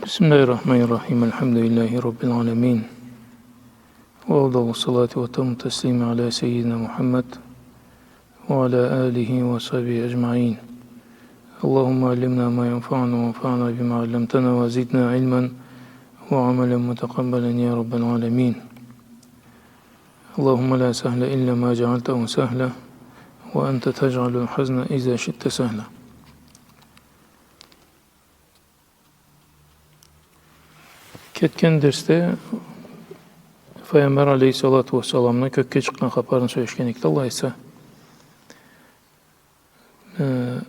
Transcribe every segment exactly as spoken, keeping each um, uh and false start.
بسم الله الرحمن الرحيم. الحمد لله رب العالمين. وأفضل الصلاة وأتم التسليم على سيدنا محمد وعلى آله وصحبه أجمعين. اللهم علمنا ما ينفعنا وانفعنا بما علمتنا وزدنا علما وعملا متقبلا يا رب العالمين. اللهم لا سهل إلا ما جعلته سهلا وأنت تجعل الحزن إذا شئت سهلا. Кетген дерсде Файгъамбар алейхиссалату уассаламны кёкге чыкъгъан хапарын сёлешген эдик да, Аллах айтса. Э,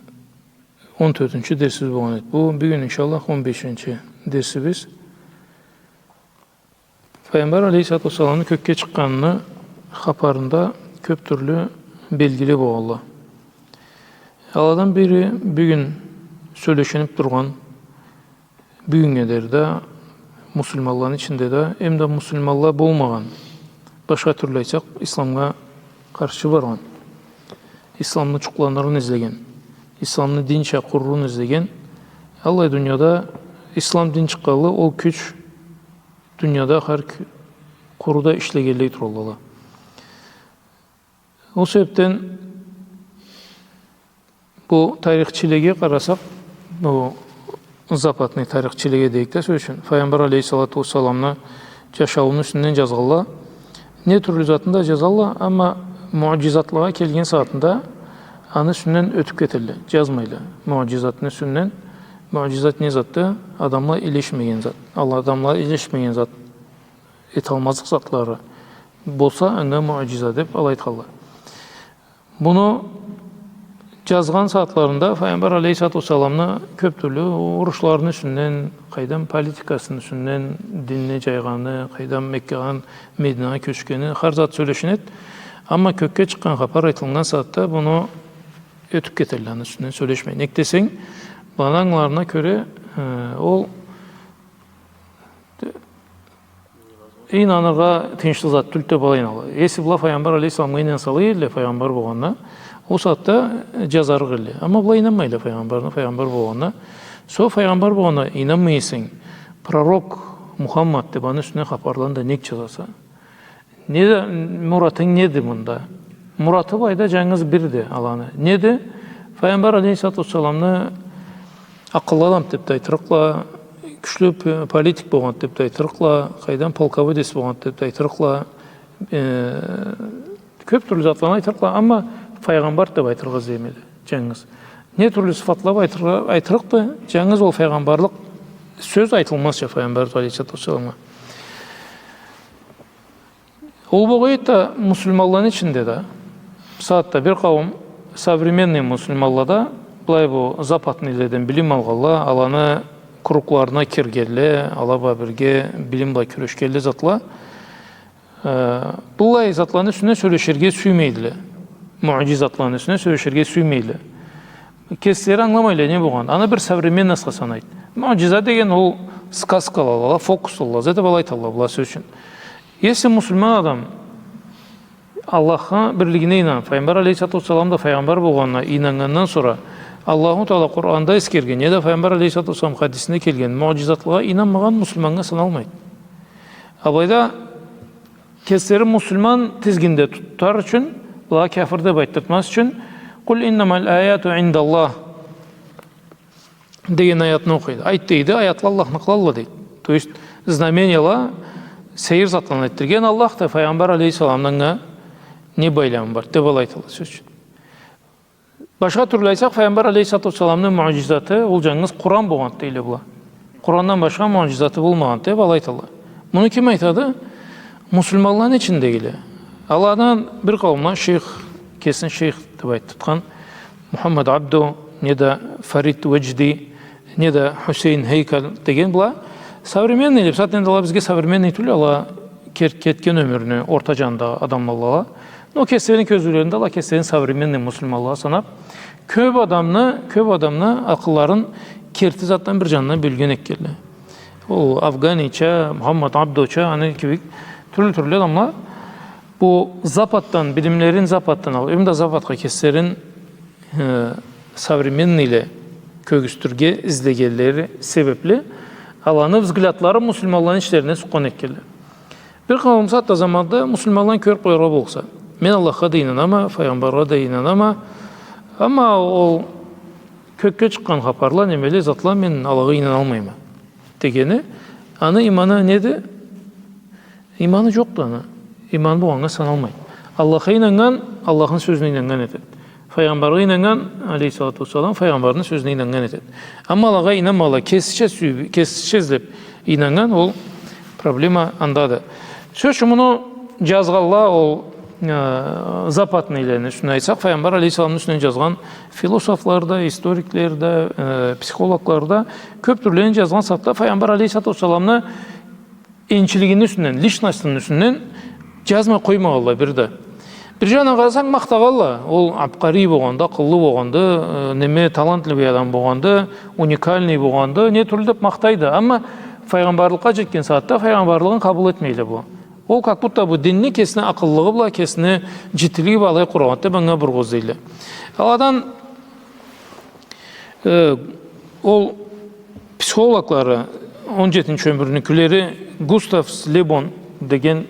он тёртюнчю дерсибиз болгъан эди. Бу, бюгюн, иншаллах, он бешинчи дерсибиз. Файгъамбар алейхиссалату уассаламны кёкге чыкъгъаныны хапарында кёп тюрлю белгиле болгъанла. Аладан бири бюгюн сёлешилип тургъан, бюгюннге дери да муслиманланы ичинде да, эм да муслиманла болмагъан, башха тюрлю айтсакъ, исламгъа къаршы баргъан, исламны джукъланырын излеген, исламны динча къурурун излеген, аллай дунияда ислам дин чыкъгъанлы, ол кюч дунияда хар кю-, къуруда ишлегенлей туралла. Ол себепден бу тарихчилеге къарасакъ, бу западный тарихчилеге дейик да, сёз ючюн, Файгъамбар алейхиссалату уассаламны джашаууну юсюнден джазгъанла, не тюрлю затын да джазалла, амма муъджизатлагъа келген сагъатында аны юсюнден ётюп кетелле, джазмайла. Муъджизатны юсюнден, муъджизат не затды? Адамла илешмеген зат. Аллах, адамла илешмеген зат, эталмазлыкъ затлары болса, анга муъджиза деп алай айтханла. Муну джазгъан сагъатларында Файгъамбар алейхиссалату уассаламны кёп тюрлю урушларыны юсюнден, къайдам, политикасыны юсюнден, динни джайгъаны, къайдам, Меккадан Мединагъа кёчгени, хар зат сёлешинеди. Амма кёкге чыкъгъан хапар айтылгъан сагъатда муну ётюп кетелле, аны юсюнден сёлешмей. Нек десенг, быланы ангыларына кёре, э, ол Ийнаныргъа тыйыншлы зат тюлдю деп алай ийнанала. Если была Файгъамбар алейхиссаламгъа ийнансала эдиле, Файгъамбар болгъанына, ол сагъатда джазарыкъ эдиле. Амма была ийнанмайла Файгъамбарны, Файгъамбар болгъанына. Сора Файгъамбар болгъанына ийнанмай эсенг, пророк Мухаммад деп аны юсюнден хапарланы да нек джазаса? Не да, муратынг неди мында? Мураты былайда джангыз бирди аланы. Неди? Файгъамбар алейхиссалату уассаламны акъыллы адам деп да айтырыкъла, кючлю п-, политик болгъан деп да айтырыкъла, къайдам, полководец болгъан деп да айтырыкъла, э, кёп тюрлю затланы айтырыкъла, амма файгъамбар деп айтыргъа излемейди, джангыз. Не тюрлю сыфатла айтырыкъ-, айтырыкъды, джангыз ол файгъамбарлыкъ сёз айтылмазча Файгъамбар алейхиссалату уассаламгъа. Ол болгъан эди да, муслиманланы ичинде да, бусагъатда бир къауум современный муслиманла да, былай бу западныйледен билим алгъанла, аланы кругларына киргенле, ала бла бирге билим бла кюрешгенле затла, э, быллай затланы юсюнден сёлеширге сюймейдиле. Муъджизатланы юсюнден сёлеширге сюймейдиле. Кеслери ангыламайла не болгъан. Аны бир современностьха санайды. Муъджиза деген ол сказкала, фокус, ол зат деп алай айталла, была сёз ючюн. Если муслиман адам Аллахны бирлигине ийнанып, Файгъамбар алейхиссалату уассалам да файгъамбар болгъанына ийнаннгандан сора, Аллаху Таала Къуранда эсгерген, неда Файгъамбар алейхиссалату уассалам хадисинде келген муъджизатлагъа ийнанмагъан муслиманнга саналмайды. А былайда кеслери муслиман тизгинде тутар ючюн, была кяфыр деп айтдыртмаз ючюн, «Къул иннамал аяту индаллах» деген аятны окъуйду. Айт, дейди, аятла Аллахныкъыла, дейди. То есть, знамениела, сейир затланы этдирген Аллах да, Файгъамбар алейхиссаламдан не байламы бар, деп алай айталла, сёз ючюн. Башха тюрлю айтсакъ, Файгъамбар алейхиссалату уассаламны муъджизаты ол джангыз Къуран болгъанды, дейле была. Къурандан башха муъджизаты болмагъанды, деп алай айталла. Муну ким айтады? Муслиманланы ичиндегиле. Аладан бир къауумла шейх, кесин шейх деп айтдыртхан Мухаммад Абду, неда Фарид Уаджди, неда Хусейн Хейкал деген была современный деп, затен да ала бизге современный тюл, ала кер-, кетген ёмюрню орта джанында адамла ала. Но кеслерини кёзюулеринде ала кеслерин современный муслиманлагъа санап, кёп адамны, кёп адамны акъылларын керти затдан бир джанына бёлген экенле. Ол Афганича, Мухаммад Абдуча, аны кибик тюрлю-тюрлю адамла бу Западдан, билимлерин Западдан алып, эм да Западха кеслерин, э, современныйле кёргюзтюрге излегенлери себепли, Аланы взглядлары муслиманланы ичлеринден сукъгъан этгенле. Бир къауум сагъатда, заманда муслиманланы кёрюб къояргъа болса, мен Аллахха да ийнанама, файгъамбаргъа да ийнанама, амма ол кёкге чыкъгъан хапарла, немеле, затла, мен алагъа ийнаналмайма дегени, аны иманы неди? Иманы джокъду аны. Иман болгъаннга саналмайды. Аллахха ийнаннган Аллахны сёзюне ийнаннган этеди. Файгъамбаргъа ийнаннган, алейхиссалату уассалам, файгъамбарны сёзюне ийнаннган этеди. Амма алагъа ийнанмагъанла, кесича сюйюб, кесича излеб ийнаннган, ол проблема андады. Сёз ючюн, муну джазгъанла, ол, э, западныйлени юсюнден айтсакъ, файгъамбар алейхиссаламны юсюнден джазгъан философла да, историкле да, э, психологла да кёб тюрлени джазгъан сагъатда файгъамбар алейхиссалату уассаламны энчилигини юсюнден, личностуну юсюнден джазмай къоймагъанла бир да. Бир джанындан къарасанг, махтагъанла. Ол абкъарий болгъанды, акъыллы болгъанды, э, неме, талантливый адам болгъанды, уникальный болгъанды, не тюрлю деб махтайды. Амма файгъамбарлыкъгъа джетген сагъатда файгъамбарлыгъын къабыл этмейле бу. Ол как будто бу динни кесини акъыллылыгъы бла, кесини джитилиги бла алай къурагъанды деб анга бургъузлайла. Аладан Э, ол психологлары, он джетинчи ёмюрнюкилери, Густав Ле Бон деген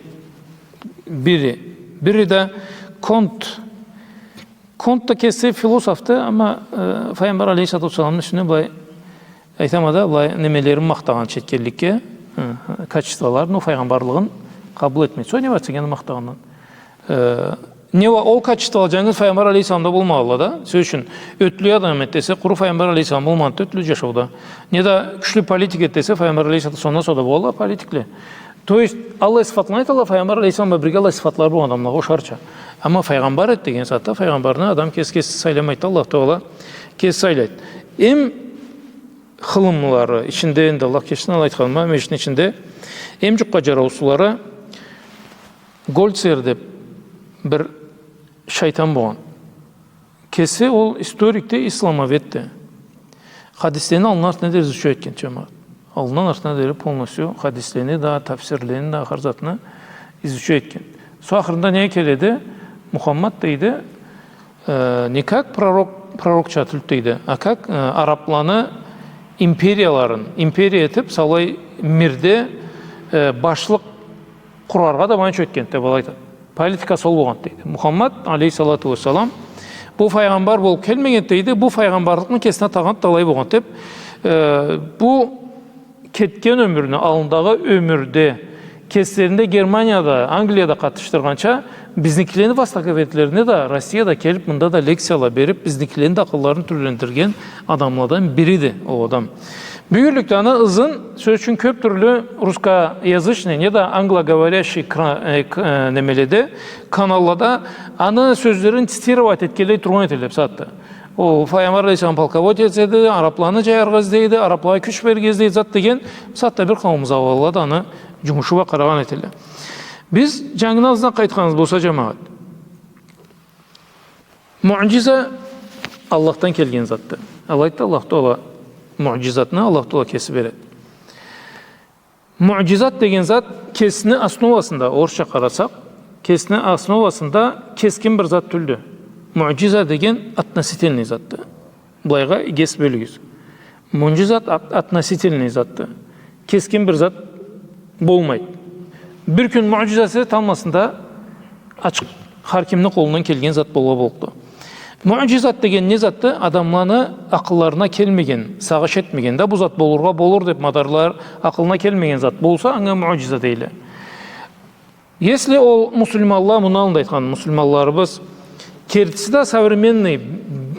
бири, бири да Конт. Конт да кеси философду, амма, э, файгъамбар алейхиссалату уассаламны юсюнден былай, айтама да, былай немелерин махтагъан, четкенликге, э, качестволарын, ол файгъамбарлыгъын къабыл этмейди. Сора не бар десенг, аны махтагъандан. Э, не уа-, ол качествола джангыз файгъамбар алейхиссаламда болмагъанла да. Сёз ючюн, ётлю адам эди десе, къуру файгъамбар алейхиссалам болмагъанды ётлю джашауда. Не да кючлю политик эди десе, файгъамбар алейхиссалату уассаламдан сора да болалла политикле. То есть, аллай сыфатланы айталла, файгъамбар алейхиссалам бла бирге аллай сыфатлары болгъан адамлагъа ошарча. Амма файгъамбар эди деген сагъатда файгъамбарны адам кеси, кеси сайламайды, Аллах Тагъала кеси сайлайды. Эм хылымлылары ичинде, энди Аллах кечсин, алай айтханыма, межгитни ичинде эм джукъгъа джараусузлары Гольцер деб бир шайтан болгъан. Кеси ол историкди, исламоведди. Хадислени аллындан артына дери изучать этген, джамагъат. Аллындан артына дери полностью хадислени да, тафсирлени да, хар затны изучать этген. Сора ахырында не келеди? Мухаммад, дейди, э, не как пророк, пророкча тюлдю, дейди, а как, э, арабланы империяларын, империя этиб, саулай мирде, э, башлыкъ къураргъа да мынча ётгенди деб алай айтады. Политикасы ол болгъанды, дейди. Мухаммад, алейхиссалату уассалам, бу файгъамбар болуб келмегенди, дейди, бу файгъамбарлыкъны кесине тагъанды да алай болгъанды деб, э, бу кетген ёмюрню, аллындагъы ёмюрде кеслеринде Германияда, Англияда къатышдыргъанча, бизникилени востоковедлерине да, Россияда келиб, мында да лекцияла бериб, бизникилени да акъылларын тюрлендирген адамладан бириди ол адам. Бюгюнлюкде аны ызын, сёз ючюн, кёб тюрлю русскоязычный, не да англоговорящий кра-, э, к-, э, немеледе, каналлада аны сёзлерин цитировать этгенлей тургъан этелле бусагъатда. Ол файгъамбар алейхиссалам полководец эди, арабланы джаяргъа излейди, араблагъа кюч берирге излейди, зат деген, бусагъатда бир къауум завуалла да аны джумушу бла къарагъан этелле. Биз джангыдан ызына къайтханыбыз болса, джамагъат, муъджиза Аллахдан келген затды. Алайды да, Аллах Тагъала муъджизатны Аллах Тагъала кеси береди. Муъджизат деген зат кесини основасында, орусча къарасакъ, кесини основасында кескин бир зат тюлдю. Муъджиза деген относительный затды. Былайгъа эгес бёлюгюз. Муъджизат от-, относительный затды. Кескин бир зат болмайды. Бир кюн муъджизасы тамбласында ачыкъ, хар кимни къолундан келген зат болургъа боллукъду. Муъджизат деген не затды? Адамланы акъылларына келмеген, сагъыш этмеген да, бу зат болургъа болур деб, мадарлар акъылына келмеген зат болса, анга муъджиза дейле. Если ол муслиманла, муну аллында айтхан муслиманларыбыз, кертиси да современный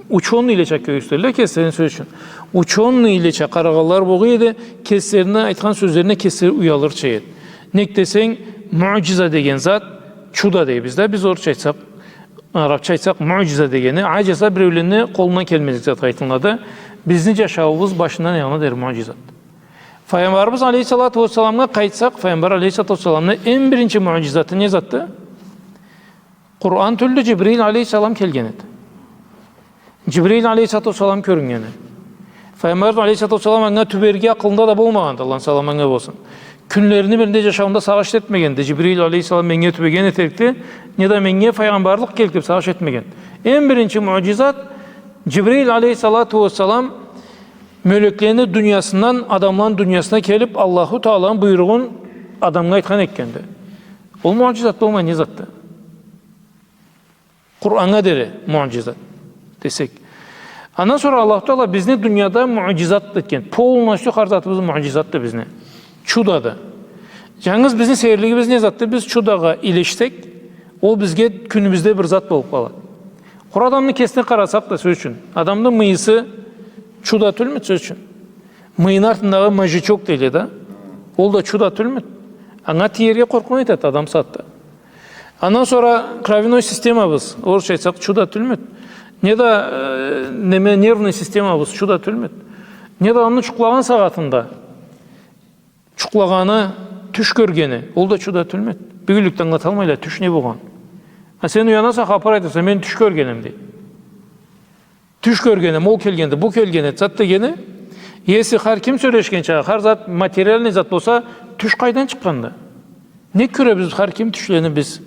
учёныйлеча кёргюзтелле кеслерин, сёз ючюн, учёныйлеча къарагъанла болгъан эди, кеслерини айтхан сёзлерине кеслери уялырча эди. Нек десенг, муъджиза деген зат, чудо дейбиз да, биз орусча айтсакъ, арабча айтсакъ, муъджиза дегени, аджаза, биреулени къолундан келмезлик затха айтылынады. Бизни джашауубуз башындан аягъына дери муъджизат. Файгъамбарыбыз алейхиссалату уассаламгъа къайтсакъ, Файгъамбар алейхиссалату уассаламны эм биринчи муъджизаты не затды? Къуран тюлдю, Джибрил алейхиссалам келген эди. Джибрил алейхиссалату уассалам кёрюннгени. Файгъамбар алейхиссалату уассалам анга тюберге акъылында да болмагъанды, Аллахны саламы анга болсун. Кюнлерини биринде джашауунда сагъыш этмегенди, Джибрил алейхиссалам меннге тюбеген этерикди, неда меннге файгъамбарлыкъ келликди деб сагъыш этмеген. Эм биринчи муъджизат, Джибрил алейхиссалату уассалам Мёлеклени дуниясындан адамланы дуниясына келип, Аллаху Тааланы буйругъун адамгъа айтхан этгенди. Ол муъжизат болмай не затды? Къураннга дери муъжизат десек. Андан сора Аллаху Таала бизни дунияда муъжизат этген. Полностью хар затыбыз муъжизатды бизни. Чудоду. Джангыз бизни сейирлигибиз не затды? Биз чудогъа илешсек, ол бизге кюнюбюзде бир зат болуп къалады. Къуру адамны кесине къарасакъ да, сёз ючюн, адамны мыйысы чудо тюлмюдю, сёз ючюн? Мыйыны артындагъы мозжечок дейле да. Ол да чудо тюлмюдю? Анга тиерге къоркъуун этеди адам сагъатда. Андан сора кровяной системабыз, орусча айтсакъ, чудо тюлмюдю? Не да, э, неме, нервный системабыз чудо тюлмюдю? Не да адамны джукълагъан сагъатында джукълагъаны, тюш кёргени, ол да чудо тюлмюдю? Бюгюнлюкде ангылаталмайла тюш не болгъанын. А сен уянаса, хапар айтаса, мен тюш кёргенем, дейди. Тюш кёргеним, ол келгенди, бу келгенди, зат дегени. Если хар ким сёлешгенча, хар зат материальный зат болса, тюш къайдан чыкъгъанды? Не кёребиз хар ким тюшлени биз?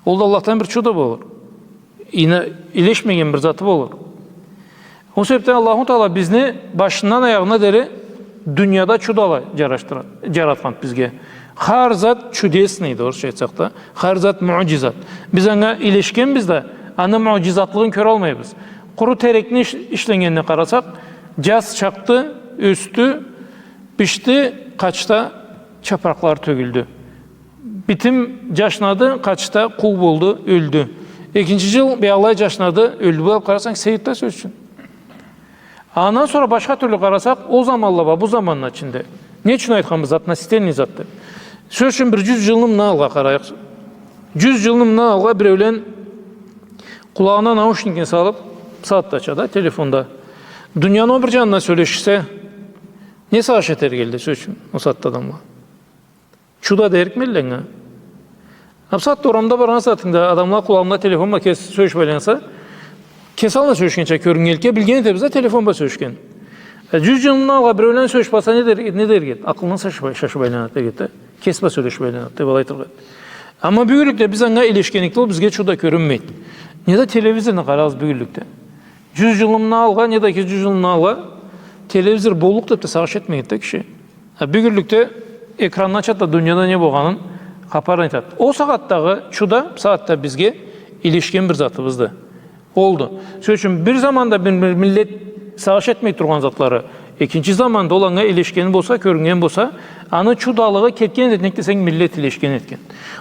Ол да Аллахдан бир чудо болур. Ина-, илешмеген бир заты болур. Ол себепден Аллаху Таала бизни башындан аягъына дери дунияда чудола джарашдыра-, джаратхан бизге. Хар зат чудесныйды, орусча айтсакъ да. Хар зат муъжизат. Биз анга илешгенбиз да, аны муъжизатлыгъын кёралмайбыз. Къуру терекни иш-, ишленнгенине къарасакъ, джаз чакъды, ёсдю, бишди, къачда чапыракълары тёгюлдю. Битим джашнады, къачда къул болду, ёлдю. Экинчи джыл биялай джашнады, ёлдю. Былай къарасанг, сейир да, сёз ючюн. Андан сора башха тюрлю къарасакъ, ол заманла бла бу заманны ичинде. Не ючюн айтханбыз относительный затды? Сёз ючюн, бир джюз джылны мындан алгъа къарайыкъ. Джюз джылны мындан алгъа биреулен къулагъына наушникни салып, сагъатдача да, телефонда, дунияны ол бир джанына сёлешсе, не сагъыш этерик эди, сёз ючюн, ол сагъатда адамла? Чудо дерикмиди анга? А бусагъатда орамда баргъан сагъатынгда адамла къулагъында телефон бла кеси сёлешип айланса, кеси аллына сёлешгенча кёрюннгенликге билген этебиз да телефон бла сёлешген. Э, джюз джылны алгъа биреулен сёлешип алса, не дер-, не дерик эди? Акъылындан шашып, шашып айланыр дерик эди да. Кеси бла сёлешип айланыр деб алай айтыргъа эди. Амма бюгюнлюкде биз анга илешгенликге, ол бизге чудо кёрюнмейди. Не да телевизорну къарагъыз бюгюнлюкде. Джюз джылны алгъа, не да эки джюз джылны алгъа телевизор боллукъ деб да сагъыш этмейди да киши. А бюгюнлюкде экранны ачады да, дунияда не болгъанын хапарын айтады. Ол сагъатдагъы чудо бусагъатда бизге илешген бир затыбызды. Олду. Сёз ючюн, бир заманда бир, бир миллет сагъыш этмей тургъан затлары, экинчи заманда ол анга илешген болса, кёрюннген болса, аны чудолугъу кетген этеди, нек десенг, миллет илешген этген.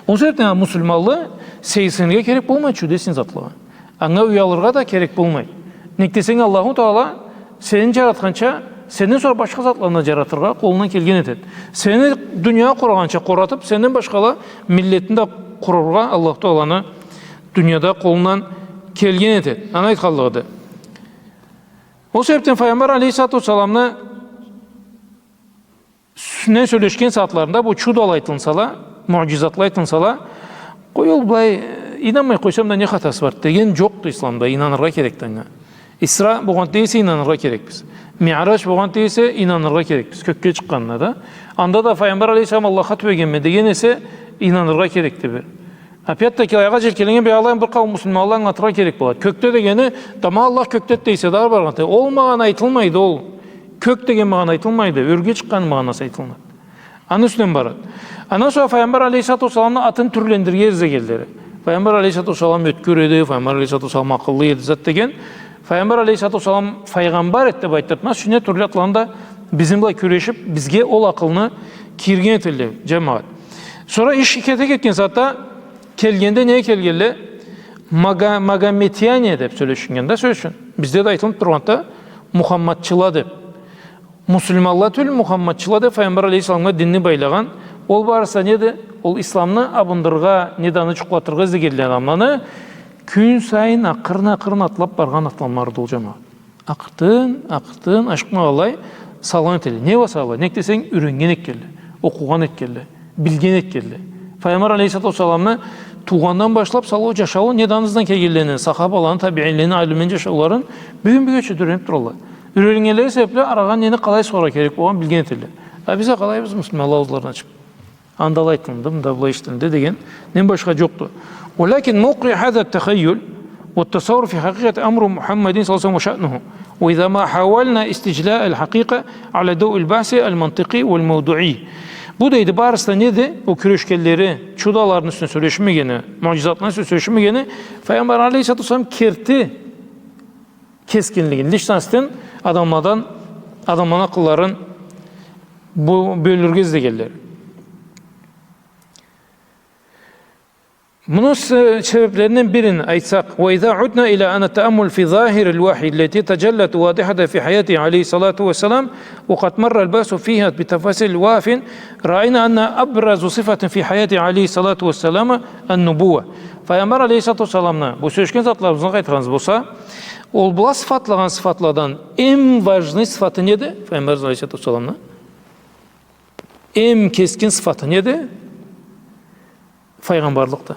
Ол себебден а муслиманлы сейирсинирге керек болмайды чудесный затлагъа. Анга уялыргъа да керек болмайды. Нек десенг, Аллаху Таала сени джаратханча, сенден сора башха затланы да джаратыргъа къолундан келген этеди. Сени дуния къурагъанча къуратыб, сенден башхала миллетни да къурургъа Аллаху Тааланы дунияда къолундан келген этеди. Аны айтханлыгъыды. Ол себебден Файгъамбар алейхиссалату уассаламны юсюнден сёлешген сагъатларында бу чудола айтылсала, муъджизатла айтылсала, къой, ол былай, э, ийнанмай къойсам да не хатасы бар деген джокъду исламда, ийнаныргъа керекди анга. Исра болгъанды эсе, ийнаныргъа керекбиз. Миъраж болгъанды эсе, ийнаныргъа керекбиз. Кёкге чыкъгъанына да. Анда да Файгъамбар алейхиссалам Аллахха тюбегенме деген эсе, ийнаныргъа керекди бир. Опять-таки, айгъа джелкеленнген биялай бир къауум муслиманлагъа ангылатыргъа керек болады. Кёкде дегени, тамам Аллах кёкдеди дейсе да баргъанды. Ол магъана айтылмайды, ол. Кёк деген магъана айтылмайды, ёрге чыкъгъан магъанасы айтылынады. Аны юсюнден барады. Андан сора Файгъамбар алейхиссалату уассаламны атын тюрлендирирге излегенлери. Файгъамбар алейхиссалату уассалам ёткюр эди, Файгъамбар алейхиссалату уассалам акъыллы эди, зат деген. Файгъамбар алейхиссалату уассалам файгъамбар эди деб айтдыртмаз ючюн тюрлю затланы да бизни бла кюрешиб, бизге ол акъылны кийирген этелле, джамагъат. Сора иш кете кетген сагъатда келгенде, неге келгенле? Мага-, магометяне деб сёлешиннген да, сёз ючюн. Бизде да айтылыб тургъанды, мухаммадчыла деб. Муслиманла тюл, мухаммадчыла деб Файгъамбар алейхиссаламгъа динни байлагъан. Ол барысы неди? Ол исламны абындырыргъа, не да аны джукълатыргъа излегенле адамланы кюн сайын акъырын-акъырын атлаб баргъан адамларды ол, джамагъат. Акъыртын, акъыртын, ашыкъмагъанлай салгъан этелле. Не бла салгъанлай? Нек десенг, юреннген этгенле, окъугъан этгенле, билген этгенле. Файгъамбар алейхиссалату уассаламны туугъандан башлаб салыу, джашауу, не да аны ызындан келгенлени, сахабаланы, табиинлени, алимлени джашауларын бюгюн-бюгече да юрениб туралла. Юреннгенлери себебли арагъа нени къалай салыргъа керек болгъанын билген этелле. А биз а къалайбыз, муслиманла ауузларындан чыгъыб? Анда алай айтылынды, мында былай ишитилинди деген, нен башха джокъду. ولكن موقع هذا التخيل والتصور في حقيقة أمر محمد صلى الله عليه وسلم وشأنه. وإذا ما حاولنا استجلاء الحقيقة على ضوء البحث المنطقي والموضوعي. Бу, дейди, барысы да неди? Ол кюрешгенлери, чудоланы юсюнден сёлешмегени, муъжизатланы юсюнден сёлешмегени, Файгъамбар алейхиссалату уассалам керти кескинлигин, личностин адамладан, адамланы акъылларын бё-, бёлюрге излегенлери. Муну с-, себеплеринден бирин айтсакъ, وإذا عدنا إلى أن التأمل في ظاهر الوحي التي تجلت واضحة في حياته عليه الصلاة والسلام، وقد مر البحث فيها بتفاصيل واف، رأينا أن أبرز صفة في حياته عليه الصلاة والسلام النبوة. Файгъамбар алейхиссалату уассаламны, бу сёлешген затларыбызны къайтаргъаныбыз болса, ол была сыфатлагъан сыфатладан эм важный сыфаты неди? Файгъамбар алейхиссалату уассаламны эм кескин сыфаты неди? Файгъамбарлыкъды.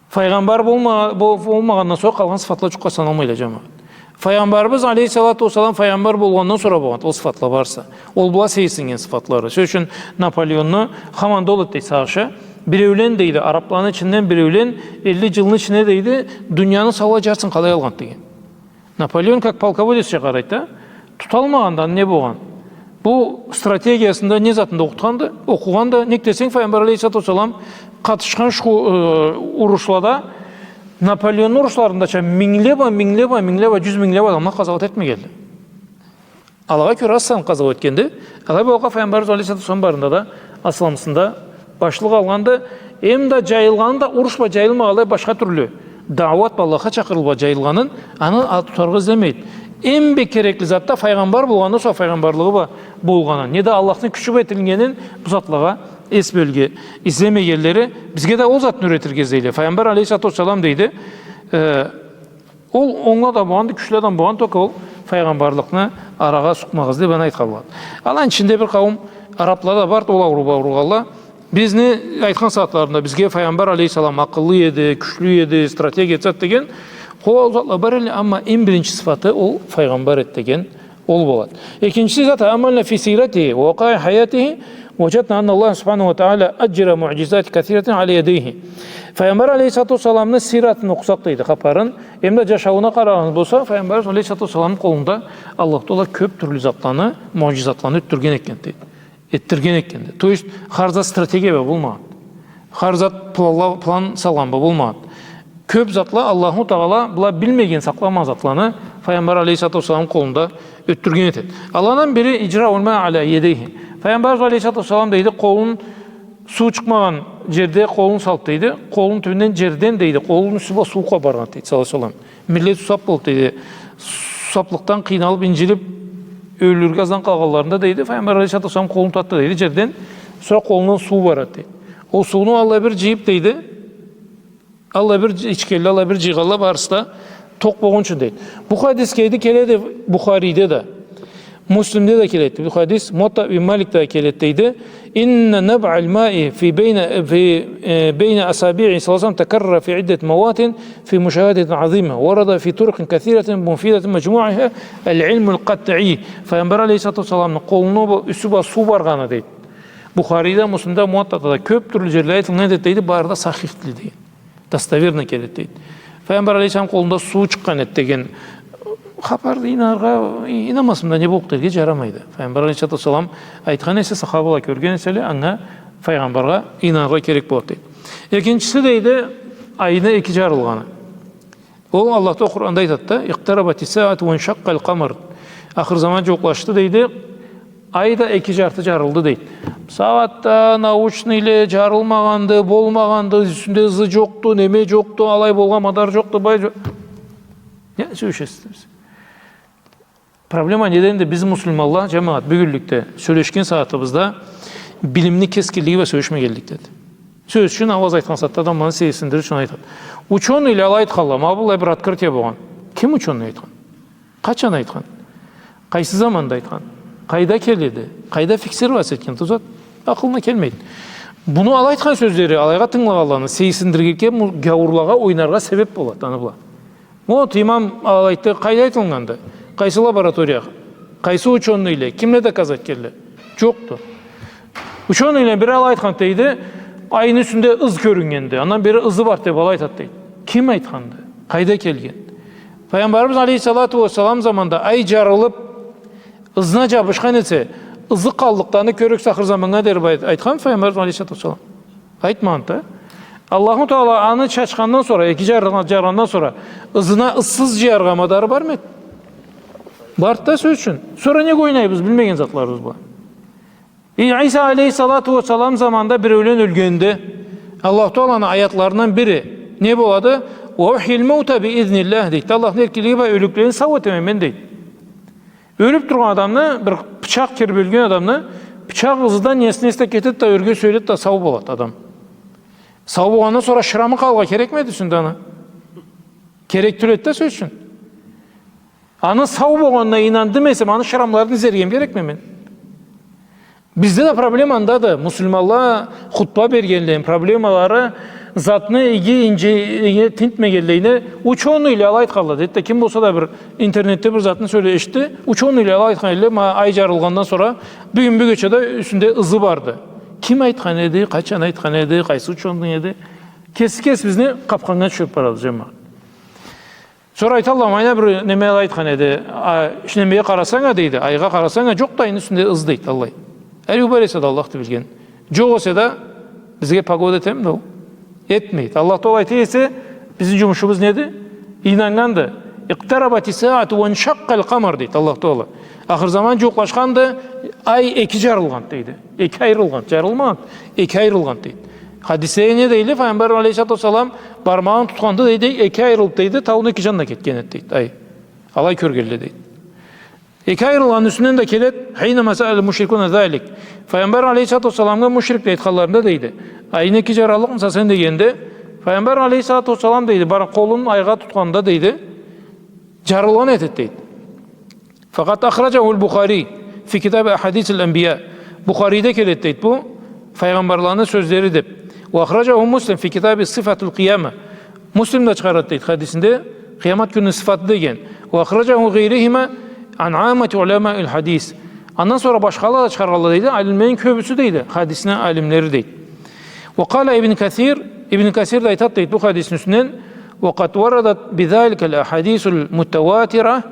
Файгъамбар болма-, бол-, болмагъандан сора къалгъан сыфатла джукъгъа саналмайла, джамагъат. Файгъамбарыбыз алейхиссалату уассалам файгъамбар болгъандан сора болгъан ол сыфатла барысы. Ол была сейирсиннген сыфатлары. Сёз ючюн, Наполеонну хаманда ол этди сагъышы. Биреулен, дейди, арабланы ичинден биреулен элли джылны ичине, дейди, дунияны саулай джартысын къалай алгъан деген. Наполеон как полководецча къарайды да, туталмагъанда не болгъан? Бу стратегиясында не затында окъутханды, окъугъанды, нек десенг, Файгъамбар алейхиссалату уассалам къатышхан шу, э, урушлада, Наполеонну урушларындача мингле бла, мингле бла, мингле бла, джюз мингле бла адамла къазауат этмегенди. Алагъа кёре аз санлы къазауат этгенди. Алай болгъа Файгъамбарыбыз алейхиссалату уассалам барында да, асламысында башлыкъ алгъанды. Эм да джайылгъаны да уруш бла джайылмагъанлай башха тюрлю, дауат бла, Аллахха чакъырыу бла джайылгъанын, аны а-, тутаргъа излемейди. Эм бек керекли зат да файгъамбар болгъандан сора файгъамбарлыгъы бла болгъанын, неда Аллахны кючю бла этилгенин, бу затлагъа эс бёлюрге излемегенлери, бизге да ол затны юретирге излейле. Файгъамбар алейхиссалату уассалам, дейди, э, ол онглу адам болгъанды, кючлю адам болгъанды, только ол файгъамбарлыкъны арагъа сукъмагъыз деб аны айтхан болгъанды. Аланы ичинде бир къауум арабла да барды, ол ауруу бла ауругъанла. Бизни айтхан сагъатларында бизге Файгъамбар алейхиссалам акъыллы эди, кючлю эди, стратегия этеди деген, ол затла бар эди, амма эм биринчи сыфаты ол файгъамбар эди деген ол болады. Экинчиси, إذا تأملنا في سيرته ووقائع حياته وجدنا أن الله سبحانه وتعالى أجرى معجزات كثيرة على يديه. Файгъамбар алейхиссалату уассаламны сиратын окъусакъ, дейди, хапарын, эм да джашаууна къарагъан болса, Файгъамбар алейхиссалату уассаламны къолунда Аллах Тагъала кёб тюрлю затланы, муъжизатланы ётдюрген экен, дейди. Этдирген экенди. То есть, хар зат стратегия бла болмагъан. Хар зат планла-, план салгъан бла болмагъан. Кёб затла Аллаху Тагъала была билмеген, сакъламагъан затланы Файгъамбар алейхиссалату уассалам къолунда ётдюрген этеди. Аланы бири إجراء الماء على يديه. Файгъамбар алейхиссалату уассалам, дейди, къолун, суу чыкъмагъан джерде къолун салыб, дейди, къолун тюбюнден джерден, дейди, къолун юсю бла суу къобаргъан, дейди, саллаллаху алейхи ва саллам. Миллет сусаб болуб, дейди, сусаблыкъдан къыйналыб, инджилиб, ёлюрге аздан къалгъанларында, дейди, Файгъамбар алейхиссалату уассалам къолун тартды, дейди, джерден, сора къолундан суу барды, дейди. Ол сууну аллай бир джыйыб, дейди, аллай бир ичгенле, аллай бир джыйгъанла барысы да токъ болгъунчу, дейди. Бу хадис келеди, келеди Бухарийде да. Муслимде да келеди бу хадис, Муатта ибн Маликде да келеди, дейди. إن نبع الماء في بين، في، э، بين أصابعه صلى الله عليه وسلم تكرر في عدة مواطن في مشاهدة عظيمة ورد في طرق كثيرة مفيدة مجموعها العلم القطعي. Файгъамбар алейхиссалату уассаламны къолуну бу-, юсю бла суу баргъаны, дейди. Бухарийде, Муслимде, Муаттада да кёб тюрлю джерледе айтылгъан этеди, дейди, бары да сахихди, дейди. Достоверно келеди, дейди. Файгъамбар алейхиссалам къолунда суу чыкъгъан эди деген хапарды ийнаныргъа, ийнанмасам да, не боллукъду дерге джарамайды. Файгъамбар алейхиссалату уассалам айтхан эсе, сахабала кёрген эселе, анга, файгъамбаргъа ийнаныргъа керек болады, дейди. Экинчиси, дейди, айны эки джарылгъаны. Ол Аллах Тагъала Къуранда айтады да: اقتربت الساعة وانشق القمر. Ахыр заман джууукълашды, дейди. Ай да эки джарты джарылды, дейди. Сагъатда научныйле джарылмагъанды, болмагъанды, юсюнде ызы джокъду, неме джокъду, алай болгъан мадар джокъду, бай джо-, не сёлешесиз? Проблема неденди? Биз, муслиманла, джамагъат, бюгюнлюкде сёлешген сагъатыбызда билимни кескинлиги бла сёлешмегенликдеди. Сёз ючюн, ауаз айтхан сагъатда адамланы сейирсиндирир ючюн айтады. Учёныйле алай айтханла, ма быллай бир открытие болгъан. Ким учёный айтхан? Къачан айтхан? Къайсы заманда айтхан? Къайда келеди? Къайда фиксироваться этген? Тузат акъылына келмейди. Буну алай айтхан сёзлери, алайгъа тынгылагъанланы сейирсиндиргенликге, му-, гяуурлагъа, ойнаргъа себеп болады, аны бла. Вот, имам алай айтды, къайда айтылгъанды? Къайсы лаборатория? Къайсы учёныйле? Кимле доказать этгенле? Джокъду. Учёныйлени бири алай айтхан, дейди, айны юсюнде ыз кёрюннгенди. Андан бери ызы барды деб алай айтады, дейди. Ким айтханды? Къайда келген? Пайгъамбарыбыз алейхиссалату уассалам заманда ай джарылыб, ызына джабышхан эсе, ызы къаллыкъда аны кёрюрсе, ахыр заманнга дери бу айт-, айтханмы Пайгъамбарыбыз алейхиссалату уассалам? Айтмагъанды да. Аллаху Таала аны чачхандан сора, эки джарылгъан, джарылгъандан сора, ызына ызсыз джыяргъа мадары бармы эди? Барды да, сёз ючюн. Сора неге ойнайбыз, билмеген затларыбыз бу. И Иса алейхиссалату уассалам заманда биреулен ёлгенде, Аллаху Тааланы аятларындан бири не болады? «Ва ухйил маута би изниллях», дейди. Аллахны эркинлиги бла ёлюклени сау этеме мен, дейди. Ёлюб тургъан адамны, бир бычакъ кириб ёлген адамны, бычакъ ызы да несине эсе кетеди да, ёрге сюеледи да, сау болады адам. Сау болгъандан сора шрамы къалыргъа керекмиди юсюнде аны? Керек тюлдю да, сёз ючюн. Аны сау болгъанына ийнандым эсем, аны шрамларын изерге керекме мен? Бизде да проблема андады. Муслиманла хутба бергенлейин проблемалары, затны иги, инджи, иги тинтмегенлейине, учёныйле алай айтханла, дейди да, ким болса да бир интернетде бир затны сёле-, эшитди, учёныйле алай айтхан эдиле, ма ай джарылгъандан сора бюгюн, бюгече да юсюнде ызы барды. Ким айтхан эди, къачан айтхан эди, къайсы учёный эди? Кеси кесибизни къапханнга тюшюрюб барабыз, джамагъат. Сора айталла, ма айна бир неме айтхан эди. А, иш немеге къарасанг а, дейди, айгъа къарасанг а, джокъду айны юсюнде ыз, дейди, аллай. Ариу бар эсе да, Аллахды билген. Джокъ эсе да, бизге погода этеми да ол? Этмейди. Аллах Таала айта эсе, бизни джумушубуз неди? Ийнаннганды. «Икътарабати ссаату ваншакъкъал къамар», дейди Аллах Таала. Ахыр заман джууукълашханды, ай эки джарылгъанды, дейди. Эки айырылгъанды, джарылмагъанды, эки айырылгъанды, дейди. Хадисде не дейле, Пайгъамбар алейхиссалату уассалам бармагъын тутханды, дейди, эки айырылыб, дейди, тауну эки джанына кетген эди, дейди. Ай, алай кёргенле, дейди. Эки айырылгъанны юсюнден да келеди, «Хинама саалал мушрикуна залик». Пайгъамбар алейхиссалату уассаламгъа мушрикле айтханларында, дейди, «Айны эки джараллыкъмыса сен?» дегенде, Пайгъамбар алейхиссалату уассалам, дейди, бар къолун айгъа тутханда, дейди, джарылгъан этеди, дейди. «Факъад ахраджахул Бухари фи китаби ахадисил анбия». Бухариде келеди, дейди, бу, файгъамбарланы сёзлери деб. «Ва ахраджаху Муслим фи китаби сыфатил къияма». Муслим да чыгъарады, дейди, хадисинде, къыямат кюнню сыфаты деген. «Ва ахраджаху гъайрихима ан аммати уламаил хадис». Андан сора башхала да чыгъаргъанла, дейди, алимлени кёбюсю, дейди, хадисни алимлери, дейди. «Ва къала Ибн Касир», Ибн Касир да айтады, дейди, бу хадисни юсюнден, «Ва къад варадат би заликал ахадисул мутаватира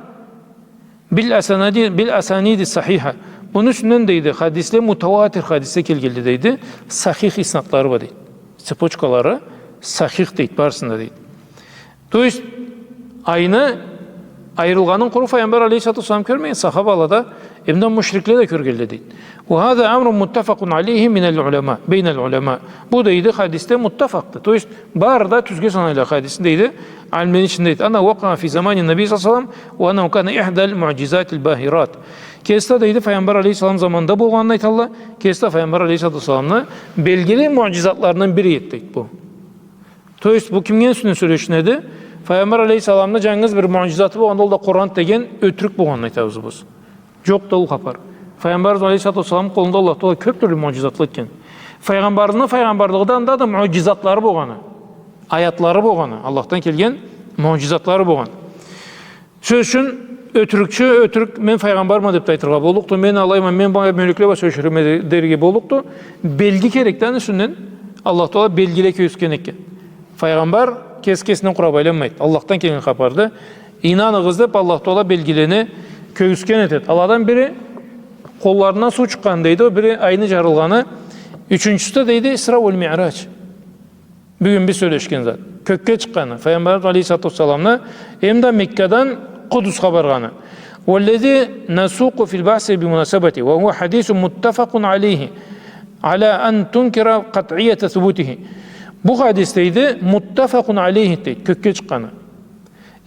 бил асанади-, бил асаниди сахиха». Муну юсюнден, дейди, хадисле, мутаватир хадисле келгенле, дейди, сахих иснадлары бар, дейди. Цепочкалары сахих, дейди, барысында, дейди. То есть, айны айырылгъанын къуру Файгъамбар алейхиссалату уассалам кёрмеген, сахабала да, эмда мушрикле да кёргенле, дейди. «Ва хаза амрун муттафакъун алейхи минал улама, бейнал улама». Бу, дейди, хадисде муттафакъды. То есть, бары да тюзге санайла хадисни, дейди, алимлени ичинде, дейди. «Аннаху вакъаа фи замани ннабий саллаллаху алейхи ва саллам, ва аннаху кана ихдал муъджизатил бахират». Кеси да, дейди, Файгъамбар алейхиссалам заманында болгъанын айталла, кеси да Файгъамбар алейхиссалату уассаламны белгили муъджизатларындан бири эди, дейди, бу. То есть, бу кимни юсюнден сёлешинеди? Файгъамбар алейхиссаламны джангыз бир муъджизаты болгъанды, ол да Къуран деген, ётюрюк болгъанын айтабыз биз. Джокъду ол хапар. Файгъамбар алейхиссалату уассалам къолунда Аллах Таала кёб тюрлю муъджизатла этген. Файгъамбарны файгъамбарлыгъындан да муъджизатлары болгъаны, аятлары болгъаны, Аллахдан келген муъджизатлары болгъаны. Сёз ючюн, ётюрюкчю, ётюрюк, мен файгъамбарма деб да айтыргъа боллукъду, мен алайма, мен бу мёлекле бла сёлеширме де-, дерге боллукъду. Белги керекди аны юсюнден, Аллах Таала белгиле кёргюзтген экен. Файгъамбар кеси кесинден къураб айланмайды. Аллахдан келген хапарды. Ийнаныгъыз деб, Аллах Таала белгилени кёргюзтген этеди. Аладан бири, къолларындан суу чыкъгъаны, дейди, ол бири айны джарылгъаны. Ючюнчюсю, дейди, Исра уал Миъраж. Бюгюн биз сёлешген зат. Кёкге чыкъгъаны, Файгъамбарыбыз алейхиссалату уассаламны, эмда Меккадан Къудусха баргъаны. «Уаллази насукъу фил бахси би мунасабати, ва хуа хадисун муттафакъун алейхи, ала ан тункира къатъията субутихи». Бу хадис, дейди, муттафакъун алейхи, дейди, кёкге чыкъгъаны.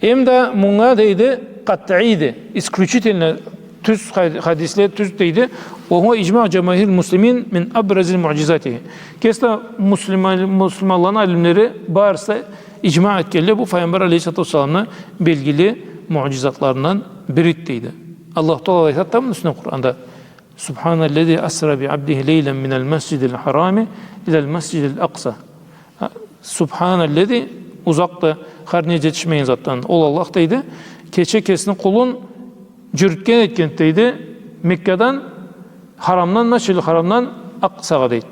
Эмда мунга, дейди, къатъийди, исключительно тюз хад-, хадисле тюз, дейди. «Ва хуа иджмау джамахирил муслимин мин абразил муъджизатихи». Кеси да муслима-, муслиманланы алимлери барысы да иджма этгенле, бу Файгъамбар алейхиссалату уассаламны белгили муъджизатларындан бириди, дейди. Аллах Таала айтады да муну юсюнден Къуранда. «Субханаллази асра би абдихи лейлан минал масджидил харами илал масджидил акъса». Ха, «Субханаллази», узакъды, хар не джетишмеген затдан. Ол Аллах, дейди, кече кесини къулун джюрютген этгенди, дейди, Меккадан, харамдан, Масджидил Харамдан Акъсагъа, дейди.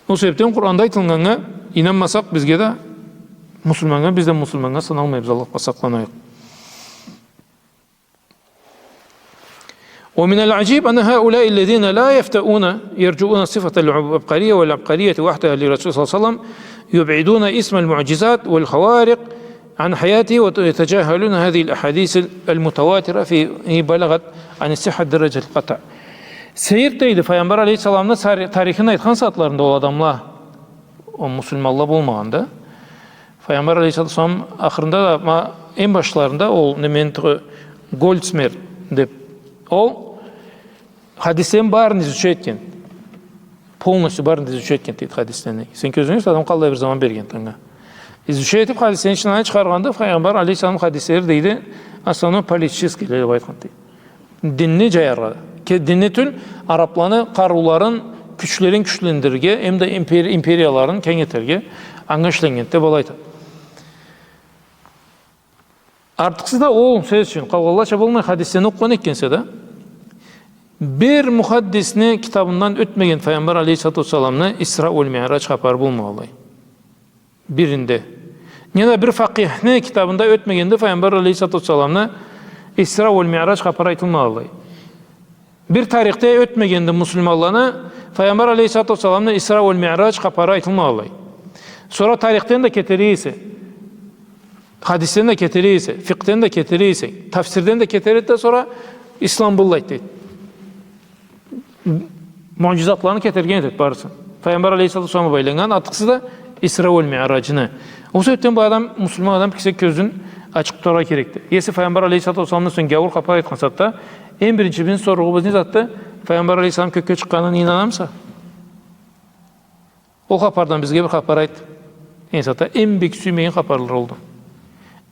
Ол себебден Къуранда айтылгъаннга ийнанмасакъ, бизге да Муслиманнга, биз да муслиманнга саналмайбыз, Аллах сакъланайыкъ. ومن العجيب أن هؤلاء الذين لا يفتؤون يرجعون صفة العبقرية والعبقرية وحدها للرسول صلى الله عليه وسلم يبعدون اسم المعجزات والخوارق عن حياته ويتجاهلون هذه الأحاديث المتواترة في بلغت عن الصحة درجة القطع. Сейир дейди, Файгъамбар алейхиссаламны тари-, тарихин айтхан сагъатларында ол адамла, ол муслиманла болмагъанда, Файгъамбар алейхиссалату уассалам ахырында да, ма, эм башларында ол, неме, Гольцмер деп, ол хадислени барын изучать этген. Полностью барын изучать этген дейди хадислени. Сен кёзюнге эс, адам къаллай бир заман берген анга. Изучать этип, хадислени ичинден чыгъаргъанда, Файгъамбар алейхиссалам хадислери дейди, основной политический деп айтхан дейди. Динни джаяргъа. Ке-, динни тюл, арабланы къарыуларын, кючлерин кючлендирирге, эм да импери-, империяларын кенгейтерге анга ишленнген деп алай айтады. Артыкъсыз да ол, сёз ючюн, къалгъанлача болмай, хадислени окъугъан этгенсе да, бир мухаддисни китабындан ётмеген Файгъамбар алейхиссалату уассаламны Исра уаль Миъраж хапары болмагъанлай. Биринде. Неда бир факъихни китабында ётмегенди Файгъамбар алейхиссалату уассаламны Исра уаль Миъраж хапары айтылмагъанлай. Бир тарихде ётмегенди муслиманланы Файгъамбар алейхиссалату уассаламны Исра уаль Миъраж хапары айтылмагъанлай. Сора тарихден да кетере эсе, хадисден да кетере эсе, фикъхден да кетере эсе, тафсирден да кетере эсе, сора ислам быллайды дейди. Муъджизатланы кетерген этеди барысын. Файгъамбар алейхиссалату уассаламгъа байланнган, артыкъсыз да Исра уаль Миъраджны. Ол себепден бу адам, муслиман адам кеси кёзюн ачыкъ тутаргъа керекди. Если Файгъамбар алейхиссалату уассаламдан сонг гяуур хапар айтхан сагъатда, эм биринчи бизни соругъубуз не затды? Файгъамбар алейхиссалам кёкге чыкъгъанына ийнанамыса? Ол хапардан бизге бир хапар айт. Эм сагъатда эм бек сюймеген хапарлары олду.